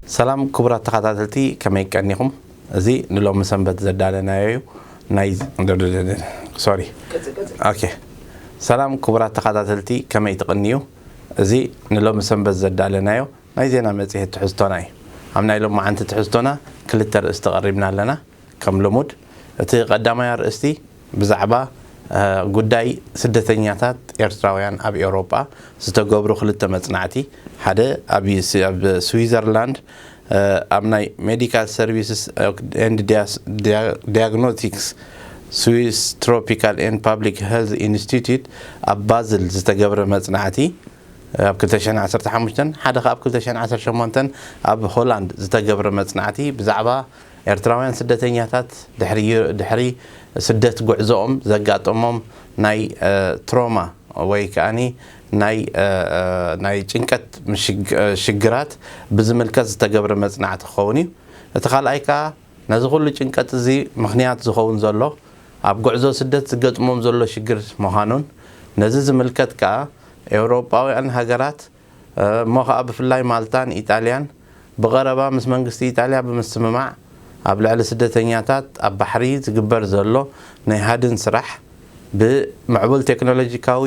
ሰላም ክቡራት ተኸታተልቲ፣ ከመይ ቀኒኹም? እዚ ንሎሚ ሰንበት ዘዳለናዮ እዩ። ናይ ሶሪ ኦኬ። ሰላም ክቡራት ተኸታተልቲ፣ ከመይ ትቕንዩ? እዚ ንሎሚ ሰንበት ዘዳለናዮ ናይ ዜና መጽሔት ትሕዝቶና እዩ። ኣብ ናይ ሎማዓንቲ ትሕዝቶና ክልተ ርእስቲ ቀሪብና ኣለና። ከም ልሙድ፣ እቲ ቀዳማይ ኣርእስቲ ብዛዕባ ጉዳይ ስደተኛታት ኤርትራውያን ኣብ ኤውሮጳ ዝተገብሩ ክልተ መጽናዕቲ፣ ሓደ ኣብ ስዊዘርላንድ ኣብ ናይ ሜዲካል ሰርቪስስ ኤንድ ዲያግኖስቲክስ ስዊስ ትሮፒካል ኤንድ ፓብሊክ ሄልዝ ኢንስቲትዩት ኣብ ባዝል ዝተገብረ መጽናዕቲ፣ ኣብ ክልተ ሽሕን ዓሰርተ ሓሙሽተን ሓደ ከኣ ኣብ ክልተ ሽሕን ዓሰርተ ሸሞንተን ኣብ ሆላንድ ዝተገብረ መጽናዕቲ ብዛዕባ ኤርትራውያን ስደተኛታት ድሕሪ ስደት ጉዕዞኦም ዘጋጠሞም ናይ ትሮማ ወይ ከኣኒ ናይ ናይ ጭንቀት ሽግራት ብዝምልከት ዝተገብረ መጽናዕቲ ክኸውን እዩ። እቲ ካልኣይ ከኣ ነዚ ኩሉ ጭንቀት እዚ ምኽንያት ዝኸውን ዘሎ ኣብ ጉዕዞ ስደት ዝገጥሞም ዘሎ ሽግር ምዃኑን ነዚ ዝምልከት ከኣ ኤውሮጳውያን ሃገራት እሞ ከኣ ብፍላይ ማልታን ኢጣልያን ብቐረባ ምስ መንግስቲ ኢጣልያ ብምስምማዕ ኣብ ልዕሊ ስደተኛታት ኣብ ባሕሪ ዝግበር ዘሎ ናይ ሃድን ስራሕ ብምዕቡል ቴክኖሎጂካዊ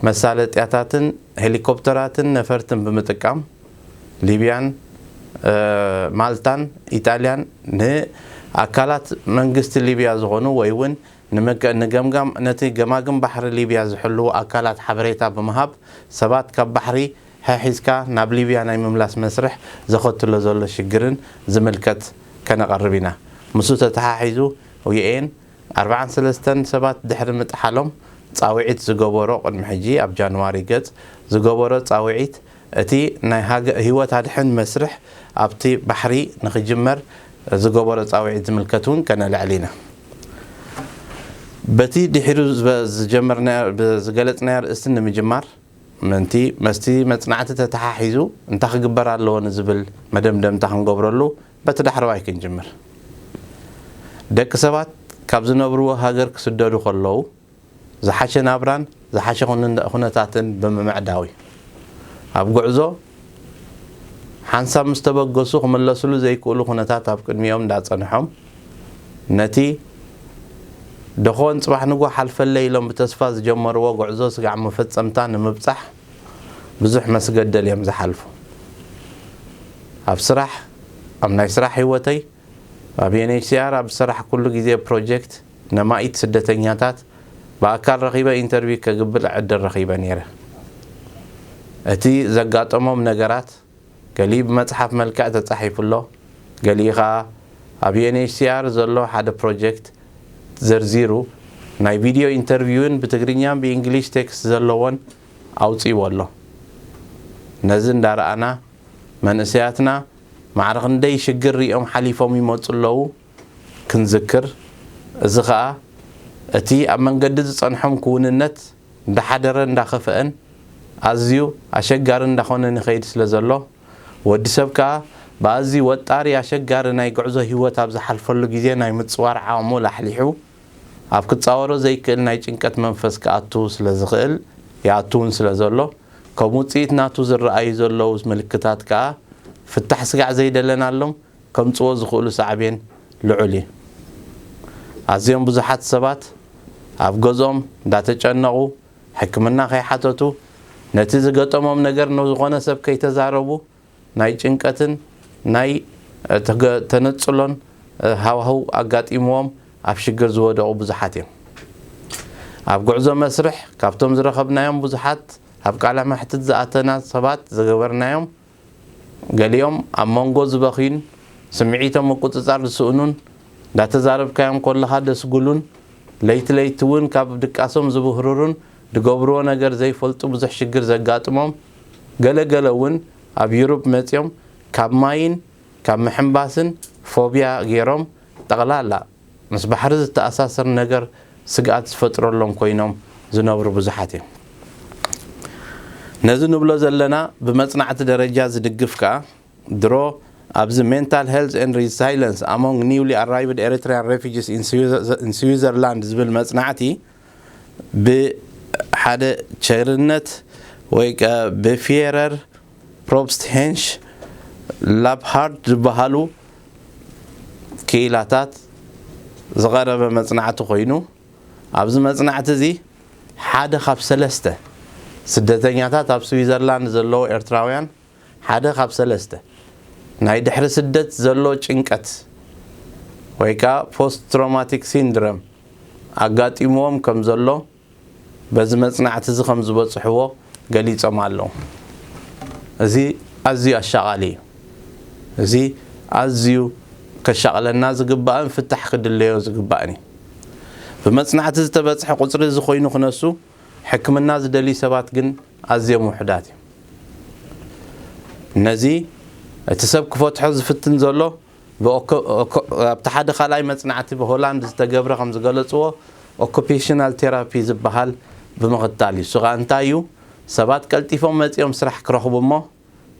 መሳለጥያታትን ሄሊኮፕተራትን ነፈርትን ብምጥቃም ሊብያን ማልታን ኢጣልያን ንኣካላት መንግስቲ ሊብያ ዝኾኑ ወይ እውን ንገምጋም ነቲ ገማግም ባሕሪ ሊብያ ዝሕልዉ ኣካላት ሓበሬታ ብምሃብ ሰባት ካብ ባሕሪ ሕሒዝካ ናብ ሊብያ ናይ ምምላስ መስርሕ ዘኸትሎ ዘሎ ሽግርን ዝምልከት ከነቐርብ ኢና። ምስኡ ተተሓሒዙ ዩኤን ኣርባዓን ሰለስተን ሰባት ድሕሪ ምጥሓሎም ጻውዒት ዝገበሮ ቅድሚ ሕጂ ኣብ ጃንዋሪ ገጽ ዝገበሮ ጻውዒት እቲ ናይ ህይወት ኣድሕን መስርሕ ኣብቲ ባሕሪ ንክጅመር ዝገበሮ ጻውዒት ዝምልከት እውን ከነልዕል ኢና። በቲ ድሒሩ ዝገለጽናዮ ኣርእስቲ ንምጅማር ምእንቲ መስቲ መጽናዕቲ ተተሓሒዙ እንታይ ክግበር ኣለዎ ንዝብል መደምደምታ ክንገብረሉ በቲ ዳሕረዋይ ክንጅምር። ደቂ ሰባት ካብ ዝነብርዎ ሃገር ክስደዱ ከለዉ ዝሓሸ ናብራን ዝሓሸ ኩነታትን ብምምዕዳው እዩ። ኣብ ጉዕዞ ሓንሳብ ምስ ተበገሱ ክምለስሉ ዘይክእሉ ኩነታት ኣብ ቅድሚኦም እንዳጸንሖም ነቲ ደኾን ጽባሕ ንጎ ሓልፈለይ ኢሎም ብተስፋ ዝጀመርዎ ጉዕዞ ስጋዕ መፈጸምታ ንምብጻሕ ብዙሕ መስገደል እዮም ዝሓልፉ። ኣብ ስራሕ ኣብ ናይ ስራሕ ህይወተይ ኣብ ዩኤንኤችሲኣር ኣብ ዝሰራሕኩሉ ግዜ ፕሮጀክት ነማኢት ስደተኛታት ብኣካል ረኺበ ኢንተርቪው ከግብል ዕድል ረኺበ ነይረ። እቲ ዘጋጠሞም ነገራት ገሊኡ ብመጽሓፍ መልክዕ ተጻሒፉ ኣሎ፣ ገሊኡ ኸኣ ኣብ ዩኤንኤችሲኣር ዘሎ ሓደ ፕሮጀክት ዘርዚሩ ናይ ቪድዮ ኢንተርቪውን ብትግርኛን ብእንግሊሽ ቴክስት ዘለዎን ኣውጺእዎ ኣሎ። ነዚ እንዳረኣና መንእሰያትና ማዕረ ክንደይ ሽግር ሪኦም ሓሊፎም ይመጹ ኣለዉ ክንዝክር፣ እዚ ኸኣ እቲ ኣብ መንገዲ ዝጸንሖም ክውንነት እንዳሓደረ እንዳኸፍአን ኣዝዩ ኣሸጋሪ እንዳኾነ ንኸይድ ስለ ዘሎ፣ ወዲ ሰብ ከኣ ብኣዝዩ ወጣሪ ኣሸጋሪ ናይ ጉዕዞ ህይወት ኣብ ዝሓልፈሉ ግዜ ናይ ምጽዋር ዓቕሙ ላሕሊሑ ኣብ ክጻወሮ ዘይክእል ናይ ጭንቀት መንፈስ ክኣቱ ስለ ዝኽእል ይኣቱ እውን ስለ ዘሎ ከም ውጽኢት ናቱ ዝረኣዩ ዘለዉ ምልክታት ከኣ ፍታሕ ስጋዕ ዘይደለናሎም ከምጽዎ ዝኽእሉ ሳዕቤን ልዑል እዩ። ኣዝዮም ብዙሓት ሰባት ኣብ ገዝኦም እንዳተጨነቑ ሕክምና ከይሓተቱ ነቲ ዝገጠሞም ነገር ንዝኾነ ሰብ ከይተዛረቡ ናይ ጭንቀትን ናይ ተነጽሎን ሃዋህው ኣጋጢምዎም ኣብ ሽግር ዝወደቑ ብዙሓት እዮም። ኣብ ጉዕዞ መስርሕ ካብቶም ዝረኸብናዮም ብዙሓት ኣብ ቃለ መሕትት ዝኣተና ሰባት ዝገበርናዮም ገሊኦም ኣብ መንጎ ዝበኽዩን ስምዒቶም ምቁጽጻር ዝስእኑን እንዳተዛረብካዮም ከለኻ ደስጉሉን ለይቲ ለይቲ እውን ካብ ድቃሶም ዝብህርሩን ድገብርዎ ነገር ዘይፈልጡ ብዙሕ ሽግር ዘጋጥሞም ገለ ገለ እውን ኣብ ዩሩፕ መጺኦም ካብ ማይን ካብ ምሕንባስን ፎብያ ገይሮም ጠቕላላ ምስ ባሕሪ ዝተኣሳሰር ነገር ስግኣት ዝፈጥረሎም ኮይኖም ዝነብሩ ብዙሓት እዮም። ነዚ ንብሎ ዘለና ብመጽናዕቲ ደረጃ ዝድግፍ ከኣ ድሮ ኣብዚ Mental Health and Resilience Among Newly Arrived Eritrean Refugees in Switzerland ዝብል መጽናዕቲ ብሓደ ቸርነት ወይ ብፊየረር ፕሮፕስት ሄንሽ ላብ ሃርድ ዝበሃሉ ክኢላታት ዝቐረበ መጽናዕቲ ኮይኑ፣ ኣብዚ መጽናዕቲ እዚ ሓደ ካብ ሰለስተ ስደተኛታት ኣብ ስዊዘርላንድ ዘለዉ ኤርትራውያን ሓደ ካብ ሰለስተ ናይ ድሕሪ ስደት ዘሎ ጭንቀት ወይ ከዓ ፖስት ትሮማቲክ ሲንድረም ኣጋጢምዎም ከም ዘሎ በዚ መጽናዕቲ እዚ ከም ዝበጽሕዎ ገሊጾም ኣለዉ። እዚ ኣዝዩ ኣሻቓሊ እዩ። እዚ ኣዝዩ ከሻቕለና ዝግባእን ፍታሕ ክድለዮ ዝግባእን እዩ። ብመጽናዕቲ ዝተበጽሐ ቁጽሪ እዚ ኮይኑ ክነሱ ሕክምና ዝደልዩ ሰባት ግን ኣዝዮም ውሑዳት እዮም። ነዚ እቲ ሰብ ክፈትሖ ዝፍትን ዘሎ ብኦኮ- ኦኮ- ኣብቲ ሓደ ካልኣይ መጽናዕቲ ብሆላንድ ዝተገብረ ከም ዝገለጽዎ ኦኩፔሽናል ቴራፒ ዝበሃል ብምኽታል እዩ። እሱ ኸኣ እንታይ እዩ? ሰባት ቀልጢፎም መጺኦም ስራሕ ክረኽቡ እሞ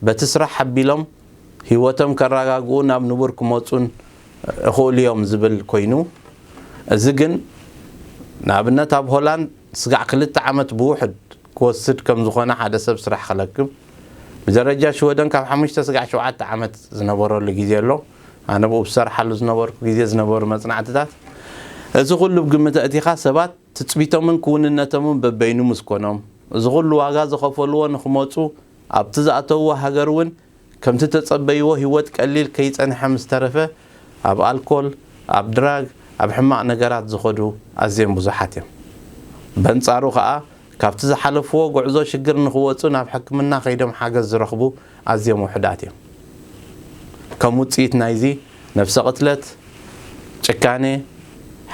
በቲ ስራሕ ሓቢሎም ህይወቶም ከረጋግኡ ናብ ንቡር ክመጹን ይኽእሉ እዮም ዝብል ኮይኑ፣ እዚ ግን ንኣብነት ኣብ ሆላንድ ስጋዕ ክልተ ዓመት ብውሕድ ክወስድ ከም ዝኾነ ሓደ ሰብ ስራሕ ክለክብ ብደረጃ ሽወደን ካብ ሓሙሽተ ስጋዕ ሸውዓተ ዓመት ዝነበረሉ ግዜ ኣሎ። ኣነ ብኡ ዝሰርሓሉ ዝነበርኩ ግዜ ዝነበሩ መጽናዕትታት፣ እዚ ኩሉ ብግምት ኣእቲኻ ሰባት ትጽቢቶምን ክውንነቶምን በበይኑ ምስ ኮኖም፣ እዚ ኩሉ ዋጋ ዝኸፈልዎ ንኽመጹ ኣብቲ ዝኣተውዎ ሃገር እውን ከምቲ ተጸበይዎ ህይወት ቀሊል ከይጸንሐ ምስ ተረፈ፣ ኣብ ኣልኮል፣ ኣብ ድራግ፣ ኣብ ሕማቕ ነገራት ዝኸዱ ኣዝዮም ብዙሓት እዮም። በንጻሩ ኸኣ ካብቲ ዝሓለፍዎ ጉዕዞ ሽግር ንኽወጹ ናብ ሕክምና ከይዶም ሓገዝ ዝረኽቡ ኣዝዮም ውሑዳት እዮም። ከም ውጽኢት ናይዚ ነብሰ ቅትለት፣ ጭካኔ፣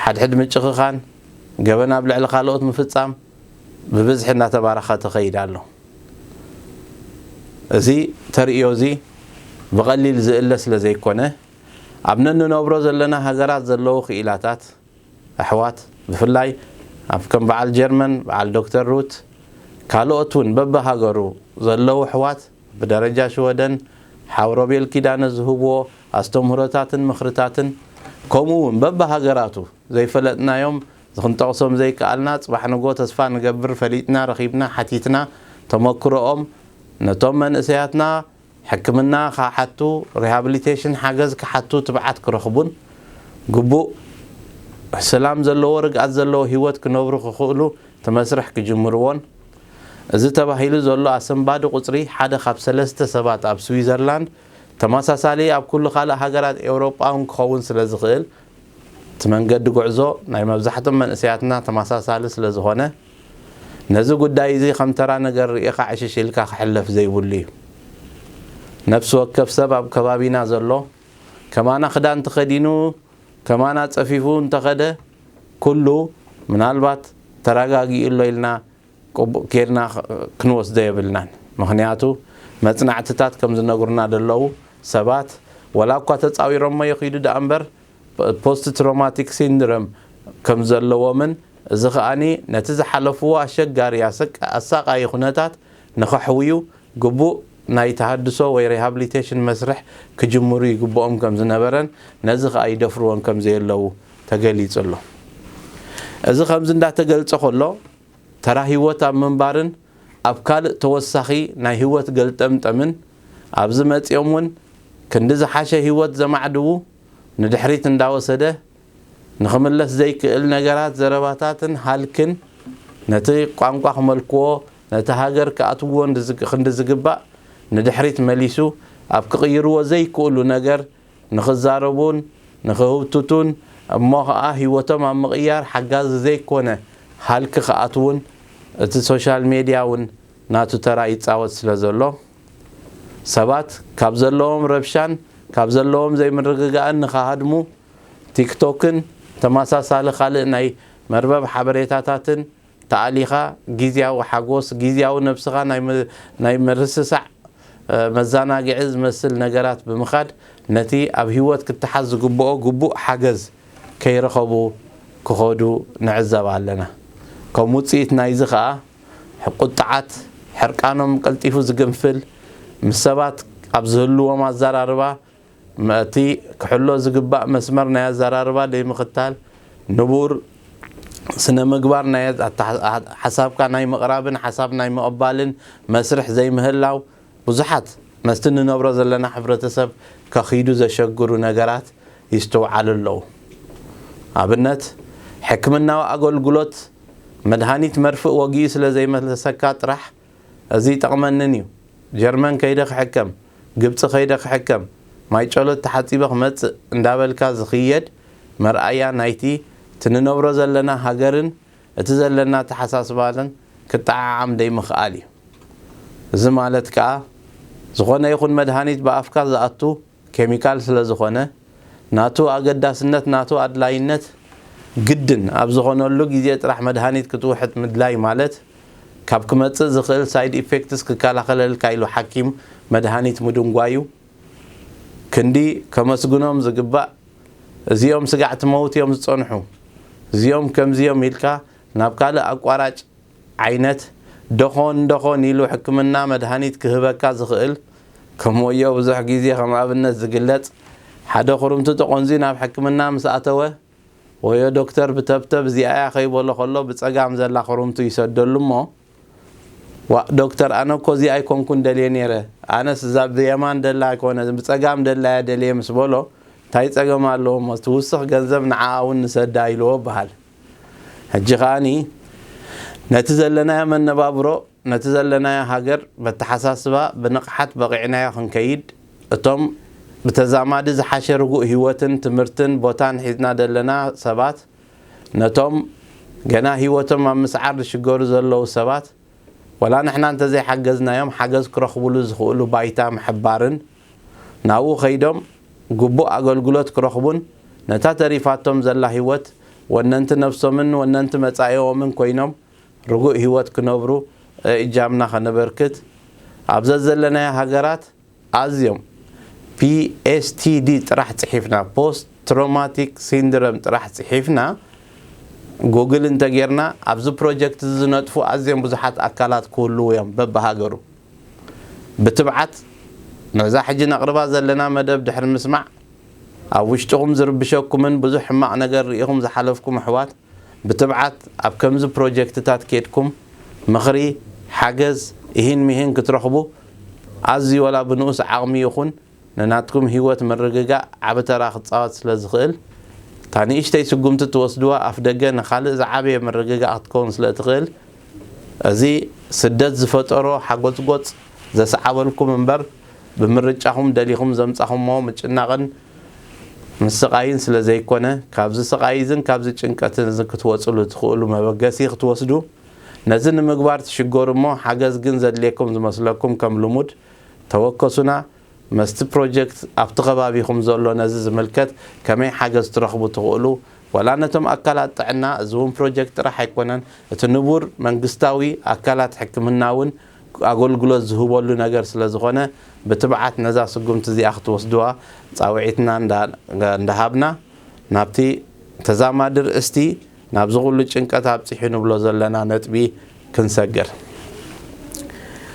ሓድሕድ ምጭኽኻን፣ ገበን ኣብ ልዕሊ ካልኦት ምፍጻም ብብዝሒ እናተባራኸ ተኸይድ ኣሎ። እዚ ተርእዮ እዚ ብቐሊል ዝእለ ስለ ዘይኮነ ኣብ ነንነብሮ ዘለና ሃገራት ዘለዉ ክኢላታት ኣሕዋት ብፍላይ ኣብ ከም በዓል ጀርመን በዓል ዶክተር ሩት ካልኦት እውን በብሃገሩ ዘለዉ ኣሕዋት ብደረጃ ሽወደን ሓው ሮቤል ኪዳነ ዝህብዎ ኣስተምህሮታትን ምኽርታትን ከምኡ እውን በብሃገራቱ ዘይፈለጥናዮም ክንጠቕሶም ዘይከኣልና ጽባሕ ንጎ ተስፋ ንገብር ፈሊጥና ረኺብና ሓቲትና ተመክሮኦም ነቶም መንእሰያትና ሕክምና ክሓቱ ሪሃብሊቴሽን ሓገዝ ክሓቱ ትብዓት ክረኽቡን ግቡእ ሰላም ዘለዎ ርግኣት ዘለዎ ህይወት ክነብሩ ክኽእሉ እቲ መስርሕ ክጅምርዎን እዚ ተባሂሉ ዘሎ ኣሰንባዲ ቁጽሪ ሓደ ካብ ሰለስተ ሰባት ኣብ ስዊዘርላንድ ተመሳሳሊ ኣብ ኩሉ ካልእ ሃገራት ኤውሮጳ እውን ክኸውን ስለ ዝኽእል እቲ መንገዲ ጉዕዞ ናይ መብዛሕቶም መንእሰያትና ተመሳሳሊ ስለ ዝኾነ ነዚ ጉዳይ እዚ ከም ተራ ነገር ርኢኻ ዕሽሽ ኢልካ ክሕለፍ ዘይብሉ እዩ። ነፍሲ ወከፍ ሰብ ኣብ ከባቢና ዘሎ ከማና ክዳን ተኸዲኑ ከማና ጸፊፉ እንተኸደ ኩሉ ምናልባት ተረጋጊኡ ኣሎ ኢልና ቅቡእ ጌርና ክንወስዶ የብልናን። ምኽንያቱ መጽናዕትታት ከም ዝነግሩና ዘለዉ ሰባት ወላ እኳ ተጻዊሮሞ ይኺዱ ደኣ እምበር ፖስት ትሮማቲክ ሲንድረም ከም ዘለዎምን እዚ ከኣኒ ነቲ ዝሓለፍዎ ኣሸጋሪ ኣሰቃ- ኣሳቃዪ ኩነታት ንኸሕውዩ ግቡእ ናይ ተሃድሶ ወይ ሪሃብሊቴሽን መስርሕ ክጅምሩ ይግብኦም ከም ዝነበረን ነዚ ከኣ ይደፍርዎን ከም ዘየለዉ ተገሊጹ ኣሎ። እዚ ከምዚ እንዳተገልጸ ከሎ ተራ ህይወት ኣብ ምንባርን ኣብ ካልእ ተወሳኺ ናይ ህይወት ገልጠምጠምን ኣብዚ መጺኦም እውን ክንዲ ዝሓሸ ህይወት ዘማዕድዉ ንድሕሪት እንዳወሰደ ንኽምለስ ዘይክእል ነገራት ዘረባታትን ሃልክን ነቲ ቋንቋ ክመልክዎ ነቲ ሃገር ክኣትውዎ ክንዲ ዝግባእ ንድሕሪት መሊሱ ኣብ ክቕይርዎ ዘይክእሉ ነገር ንኽዛረቡን ንኽህውትቱን እሞ ኸዓ ህይወቶም ኣብ ምቕያር ሓጋዚ ዘይኮነ ሃልኪ ክኣትውን እቲ ሶሻል ሜድያ እውን ናቱ ተራ ይፃወት ስለ ዘሎ ሰባት ካብ ዘለዎም ረብሻን ካብ ዘለዎም ዘይምርግጋእን ንኽሃድሙ ቲክቶክን ተመሳሳሊ ካልእ ናይ መርበብ ሓበሬታታትን ተኣሊኻ ግዝያዊ ሓጎስ፣ ግዝያዊ ነብስኻ ናይ ምርስሳዕ መዘናግዒ ዝመስል ነገራት ብምኻድ ነቲ ኣብ ህይወት ክተሓዝ ዝግብኦ ግቡእ ሓገዝ ከይረኸቡ ክኸዱ ንዕዘብ ኣለና። ከም ውፅኢት ናይዚ ኸኣ ቁጥዓት፣ ሕርቃኖም ቀልጢፉ ዝግንፍል፣ ምስ ሰባት ኣብ ዝህልዎም ኣዘራርባ እቲ ክሕሎ ዝግባእ መስመር ናይ ኣዘራርባ ዘይምኽታል፣ ንቡር ስነ ምግባር ናይ ሓሳብካ ናይ ምቕራብን ሓሳብ ናይ ምቕባልን መስርሕ ዘይምህላው ብዙሓት መስቲ ንነብሮ ዘለና ሕብረተሰብ ከኺዱ ዘሸግሩ ነገራት ይስተውዓሉ ኣለዉ። ኣብነት፣ ሕክምናዊ ኣገልግሎት፣ መድሃኒት መርፍእ ወጊኡ ስለ ዘይመለሰካ ጥራሕ፣ እዚ ይጠቕመንን እዩ፣ ጀርመን ከይደ ክሕከም፣ ግብጺ ከይደ ክሕከም፣ ማይ ጨሎት ተሓጺበ ክመጽእ እንዳበልካ ዝኽየድ መርኣያ ናይቲ እቲ ንነብሮ ዘለና ሃገርን እቲ ዘለና ኣተሓሳስባን ክጠዓዓም ደይምኽኣል እዩ። እዚ ማለት ከኣ፣ ዝኾነ ይኹን መድሃኒት ብኣፍካ ዝኣቱ ኬሚካል ስለ ዝኾነ፣ ናቱ ኣገዳስነት፣ ናቱ ኣድላይነት ግድን ኣብ ዝኾነሉ ግዜ ጥራሕ መድሃኒት ክትውሕጥ ምድላይ ማለት፣ ካብ ክመጽእ ዝኽእል ሳይድ ኢፌክትስ ክከላኸለልካ ኢሉ ሓኪም መድሃኒት ምድንጓዩ፣ ክንዲ ከመስግኖም ዝግባእ፣ እዚኦም ስጋዕቲ መውት እዮም ዝጸንሑ፣ እዚኦም ከምዚኦም ኢልካ ናብ ካልእ ኣቋራጭ ዓይነት ደኾን ደኾን ኢሉ ሕክምና መድሃኒት ክህበካ ዝኽእል፣ ከም ወዮ ብዙሕ ግዜ ከም ኣብነት ዝግለጽ፣ ሓደ ክሩምቲ ተቖንዙ ናብ ሕክምና ምስ ኣተወ፣ ወዮ ዶክተር ብተብተብ እዚኣያ ከይበሎ ከሎ ብጸጋም ዘላ ክሩምቱ ይሰደሉ እሞ፣ ዋእ ዶክተር፣ ኣነ እኮ እዚ ኣይኮንኩን ደልየ ነይረ፣ ኣነስ እዛ ብየማን ደላ ኣይኮነ ብጸጋም ደላያ ደልየ ምስ በሎ፣ እንታይ ጸገም ኣለዎ እሞ ትውስኽ ገንዘብ ንዓኣ እውን ንሰዳ ኢልዎ በሃል። ሕጂ ከኣኒ ነቲ ዘለናዮ መነባብሮ፣ ነቲ ዘለናዮ ሃገር በተሓሳስባ ብንቕሓት በቒዕናዮ ክንከይድ፣ እቶም ብተዛማዲ ዝሓሸ ርጉእ ህይወትን ትምህርትን ቦታን ሒዝና ዘለና ሰባት፣ ነቶም ገና ህይወቶም ኣብ ምስዓር ዝሽገሩ ዘለዉ ሰባት፣ ወላ ንሕና እንተዘይሓገዝናዮም ሓገዝ ክረኽቡሉ ዝኽእሉ ባይታ ምሕባርን፣ ናብኡ ከይዶም ግቡእ ኣገልግሎት ክረኽቡን፣ ነታ ተሪፋቶም ዘላ ህይወት ወነንቲ ነብሶምን ወነንቲ መጻኢኦምን ኮይኖም ርጉእ ህይወት ክነብሩ እእጃምና ከነበርክት፣ ኣብ ዘዘለናዮ ሃገራት ኣዝዮም፣ ፒ ኤስ ቲ ዲ ጥራሕ ጽሒፍና፣ ፖስት ትሮማቲክ ሲንድረም ጥራሕ ጽሒፍና፣ ጉግል እንተጌርና፣ ኣብዚ ፕሮጀክት እዚ ዝነጥፉ ኣዝዮም ብዙሓት ኣካላት ክህልዉ እዮም በብሃገሩ። ብትብዓት ነዛ ሕጂ ነቕርባ ዘለና መደብ ድሕሪ ምስማዕ፣ ኣብ ውሽጥኹም ዝርብሸኩምን ብዙሕ ሕማቕ ነገር ርኢኹም ዝሓለፍኩም ኣሕዋት፣ ብትብዓት ኣብ ከምዚ ፕሮጀክትታት ኬድኩም ምኽሪ፣ ሓገዝ፣ ኢሂን ሚሂን ክትረኽቡ፣ ኣዝዩ ወላ ብንኡስ ዓቕሚ ይኹን ንናትኩም ህይወት ምርግጋእ ዓቢ ተራ ክጻወት ስለ ዝኽእል፣ እታ ንእሽተይ ስጉምቲ ትወስድዋ ኣፍ ደገ ንኻልእ ዝዓበየ ምርግጋእ ክትከውን ስለ እትኽእል፣ እዚ ስደት ዝፈጠሮ ሓጎጽጎጽ ዘስዓበልኩም እምበር፣ ብምርጫኹም ደሊኹም ዘምጻኹሞ ምጭናቕን ምስቓይን ስለ ዘይኮነ፣ ካብዚ ስቓይ እዝን ካብዚ ጭንቀትን እዝን ክትወጽሉ ትኽእሉ መበገሲ ክትወስዱ፣ ነዚ ንምግባር ትሽገሩ እሞ፣ ሓገዝ ግን ዘድልየኩም ዝመስለኩም፣ ከም ልሙድ ተወከሱና። መስቲ ፕሮጀክት ኣብቲ ከባቢኹም ዘሎ ነዚ ዝምልከት ከመይ ሓገዝ ትረኽቡ ትኽእሉ? ዋላ ነቶም ኣካላት ጥዕና፣ እዚ እውን ፕሮጀክት ጥራሕ ኣይኮነን፣ እቲ ንቡር መንግስታዊ ኣካላት ሕክምና እውን ኣገልግሎት ዝህበሉ ነገር ስለ ዝኾነ፣ ብትብዓት ነዛ ስጉምቲ እዚኣ ክትወስድዋ ጻውዒትና እንዳ-፣ እንዳሃብና፣ ናብቲ ተዛማዲ ርእስቲ፣ ናብዚ ኩሉ ጭንቀት ኣብጺሑ ንብሎ ዘለና ነጥቢ ክንሰግር።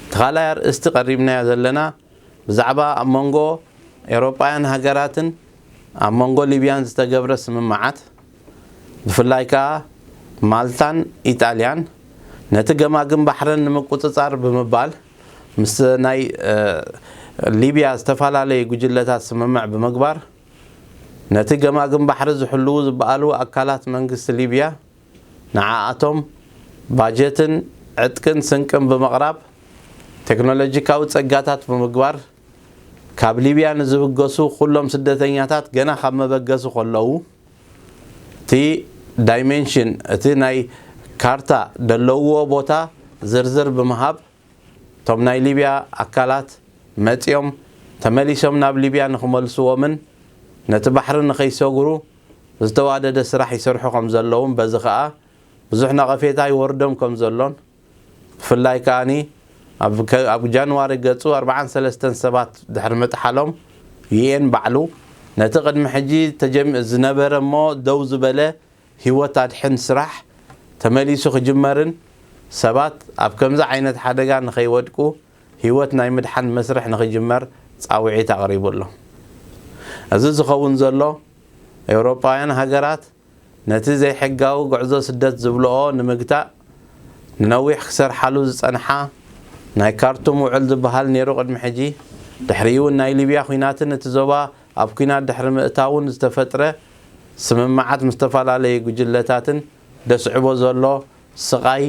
እቲ ካልኣይ ኣርእስቲ ቀሪብናዮ ዘለና፣ ብዛዕባ ኣብ መንጎ ኤውሮጳውያን ሃገራትን ኣብ መንጎ ሊብያን ዝተገብረ ስምምዓት፣ ብፍላይ ከኣ ማልታን ኢጣልያን ነቲ ገማግም ባሕረን ንምቁጽጻር ብምባል፣ ምስ ናይ፣ እ፣ ሊብያ ዝተፈላለዩ ጉጅለታት ስምምዕ ብምግባር፣ ነቲ ገማግም ባሕሪ ዝሕልዉ ዝበኣሉ ኣካላት መንግስቲ ሊብያ፣ ንዓኣቶም ባጀትን ዕጥቅን ስንቅን ብምቕራብ፣ ቴክኖሎጂካዊ ጸጋታት ብምግባር፣ ካብ ሊብያ ንዝብገሱ ኩሎም ስደተኛታት ገና ካብ መበገሲ ከለዉ፣ እቲ ዳይሜንሽን፣ እቲ ናይ ካርታ ደለውዎ ቦታ ዝርዝር ብምሃብ፣ እቶም ናይ ሊብያ ኣካላት መጺኦም ተመሊሶም ናብ ሊብያ ንኽመልስዎምን ነቲ ባሕሪ ንኸይሰግሩ ዝተዋደደ ስራሕ ይሰርሑ ከም ዘለዉን፣ በዚ ኸኣ ብዙሕ ነቐፌታ ይወርዶም ከም ዘሎን፣ ብፍላይ ከኣኒ ኣብ ከ-፣ ኣብ ጃንዋሪ ገጹ ኣርባዓን ሰለስተን ሰባት ድሕሪ ምጥሓሎም፣ ዩ ኤን ባዕሉ ነቲ ቅድሚ ሕጂ ተጀሚ-፣ ዝነበረ እሞ ደው ዝበለ ህይወት ኣድሕን ስራሕ ተመሊሱ ክጅመርን፣ ሰባት ኣብ ከምዚ ዓይነት ሓደጋ ንኸይወድቁ ህይወት ናይ ምድሓን መስርሕ ንኽጅመር ጻውዒት ኣቕሪቡ ኣሎ። እዚ ዝኸውን ዘሎ፣ ኤውሮጳውያን ሃገራት ነቲ ዘይሕጋዊ ጉዕዞ ስደት ዝብልኦ ንምግታእ፣ ንነዊሕ ክሰርሓሉ ዝጸንሓ ናይ ካርቱም ውዕል ዝበሃል ነይሩ ቅድሚ ሕጂ፣ ድሕሪኡ እውን ናይ ሊብያ ኲናትን እቲ ዞባ ኣብ ኲናት ድሕሪ ምእታውን ዝተፈጥረ ስምምዓት ምስ ዝተፈላለዩ ጉጅለታትን ደስዕቦ ዘሎ ስቓይ፣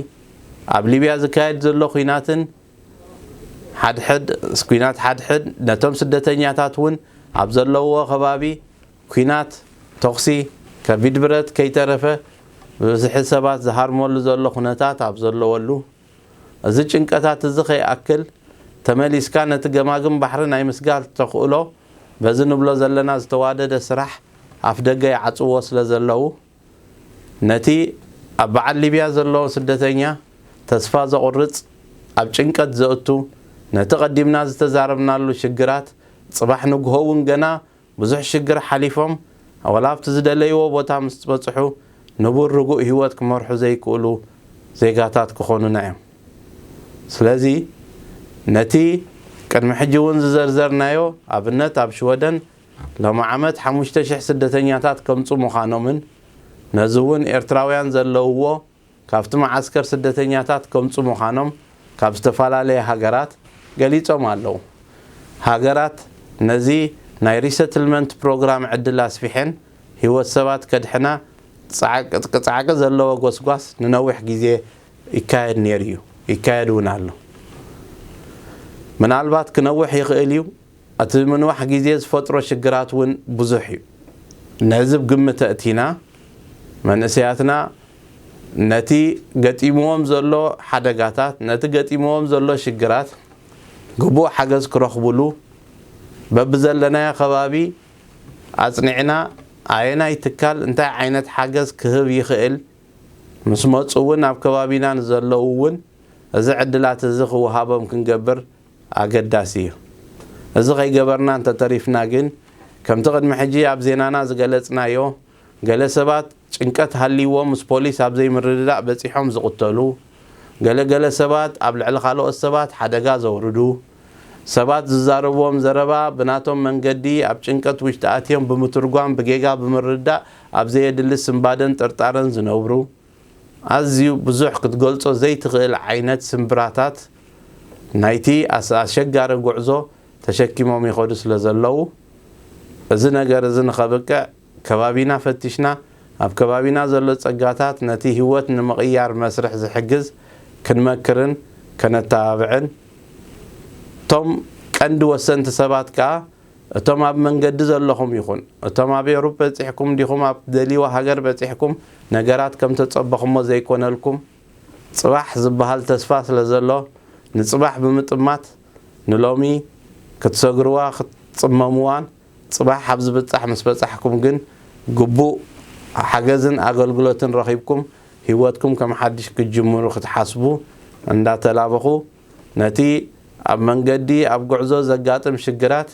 ኣብ ሊብያ ዝካየድ ዘሎ ኲናትን ሓድሕድ ኲናት ሓድሕድ ነቶም ስደተኛታት እውን ኣብ ዘለውዎ ከባቢ ኲናት፣ ተኹሲ፣ ከቢድ ብረት ከይተረፈ ብብዝሒ ሰባት ዝሃርመሉ ዘሎ ኩነታት ኣብ ዘለወሉ፣ እዚ ጭንቀታት እዚ ከይኣክል ተመሊስካ ነቲ ገማግም ባሕሪ ናይ ምስጋር ተኽእሎ በዚ ንብሎ ዘለና ዝተዋደደ ስራሕ ኣፍደገ ይዓጽዎ ስለ ዘለዉ፣ ነቲ ኣብ በዓል ሊብያ ዘሎ ስደተኛ ተስፋ ዘቑርጽ፣ ኣብ ጭንቀት ዘእቱ፣ ነቲ ቀዲምና ዝተዛረብናሉ ሽግራት ጽባሕ ንግሆ እውን ገና ብዙሕ ሽግር ሓሊፎም ዋላ ኣብቲ ዝደለይዎ ቦታ ምስ በጽሑ ንቡር ርጉእ ህይወት ክመርሑ ዘይክእሉ ዜጋታት ክኾኑና እዮም። ስለዚ ነቲ ቅድሚ ሕጂ እውን ዝዘርዘርናዮ ኣብነት ኣብ ሽወደን ሎሚ ዓመት ሓሙሽተ ሽሕ ስደተኛታት ከምጹ ምዃኖምን ነዚ እውን ኤርትራውያን ዘለውዎ ካብቲ መዓስከር ስደተኛታት ከምጹ ምዃኖም ካብ ዝተፈላለየ ሃገራት ገሊጾም ኣለዉ። ሃገራት ነዚ ናይ ሪሰትልመንት ፕሮግራም ዕድል ኣስፊሐን ህይወት ሰባት ከድሕና ጻዕቂ ጻዕቂ ዘለዎ ጎስጓስ ንነዊሕ ግዜ ይካየድ ነይሩ እዩ፣ ይካየድ እውን ኣሎ። ምናልባት ክነውሕ ይኽእል እዩ። እቲ ምንዋሕ ግዜ ዝፈጥሮ ሽግራት እውን ብዙሕ እዩ። ነዚ ብግምት ኣእቲና መንእሰያትና ነቲ ገጢምዎም ዘሎ ሓደጋታት፣ ነቲ ገጢምዎም ዘሎ ሽግራት ግቡእ ሓገዝ ክረኽቡሉ በብዘለናዮ ከባቢ ኣጽኒዕና ኣየናይ ትካል እንታይ ዓይነት ሓገዝ ክህብ ይኽእል ምስ መጹ እውን ኣብ ከባቢና ንዘለዉ እውን እዚ ዕድላት እዚ ክወሃቦም ክንገብር ኣገዳሲ እዩ። እዚ ከይገበርና እንተተሪፍና ግን ከምቲ ቅድሚ ሕጂ ኣብ ዜናና ዝገለጽናዮ ገለ ሰባት ጭንቀት ሃልይዎም ምስ ፖሊስ ኣብ ዘይምርድዳእ በጺሖም ዝቕተሉ፣ ገለ ገለ ሰባት ኣብ ልዕሊ ካልኦት ሰባት ሓደጋ ዘውርዱ፣ ሰባት ዝዛረብዎም ዘረባ ብናቶም መንገዲ ኣብ ጭንቀት ውሽጢ ኣትዮም ብምትርጓም ብጌጋ ብምርዳእ ኣብ ዘየድሊ ስንባደን ጥርጣረን ዝነብሩ፣ ኣዝዩ ብዙሕ ክትገልጾ ዘይትኽእል ዓይነት ስምብራታት ናይቲ ኣስ ኣሸጋሪ ጉዕዞ ተሸኪሞም ይኸዱ ስለ ዘለዉ፣ እዚ ነገር እዚ ንኸብቅዕ ከባቢና ፈቲሽና ኣብ ከባቢና ዘሎ ጸጋታት ነቲ ህይወት ንምቕያር መስርሕ ዝሕግዝ ክንመክርን ከነተባብዕን፣ እቶም ቀንዲ ወሰንቲ ሰባት ከኣ እቶም ኣብ መንገዲ ዘለኹም ይኹን እቶም ኣብ ኤውሮፕ በጺሕኩም ዲኹም ኣብ ደልይዋ ሃገር በጺሕኩም ነገራት ከም ተጸበኹሞ ዘይኮነልኩም ጽባሕ ዝበሃል ተስፋ ስለ ዘሎ ንጽባሕ ብምጥማት ንሎሚ ክትሰግርዋ ክትጽመምዋን ጽባሕ ኣብ ዝብጻሕ ምስ በጻሕኩም ግን ግቡእ ሓገዝን ኣገልግሎትን ረኺብኩም ህይወትኩም ከም ሓድሽ ክትጅምሩ ክትሓስቡ እንዳተላበኹ ነቲ ኣብ መንገዲ ኣብ ጉዕዞ ዘጋጥም ሽግራት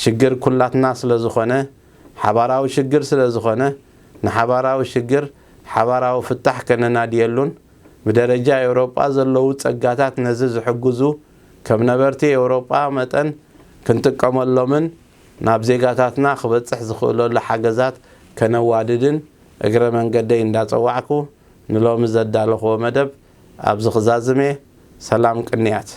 ሽግር ኩላትና ስለ ዝኾነ ሓባራዊ ሽግር ስለ ዝኾነ ንሓባራዊ ሽግር ሓባራዊ ፍታሕ ከነናድየሉን ብደረጃ ኤውሮጳ ዘለዉ ጸጋታት ነዚ ዝሕግዙ ከም ነበርቲ ኤውሮጳ መጠን ክንጥቀመሎምን ናብ ዜጋታትና ክበጽሕ ዝኽእለሉ ሓገዛት ከነዋድድን እግረ መንገደይ እንዳጸዋዕኩ ንሎሚ ዘዳለኽዎ መደብ ኣብዚ ክዛዝም እየ። ሰላም ቅንያት።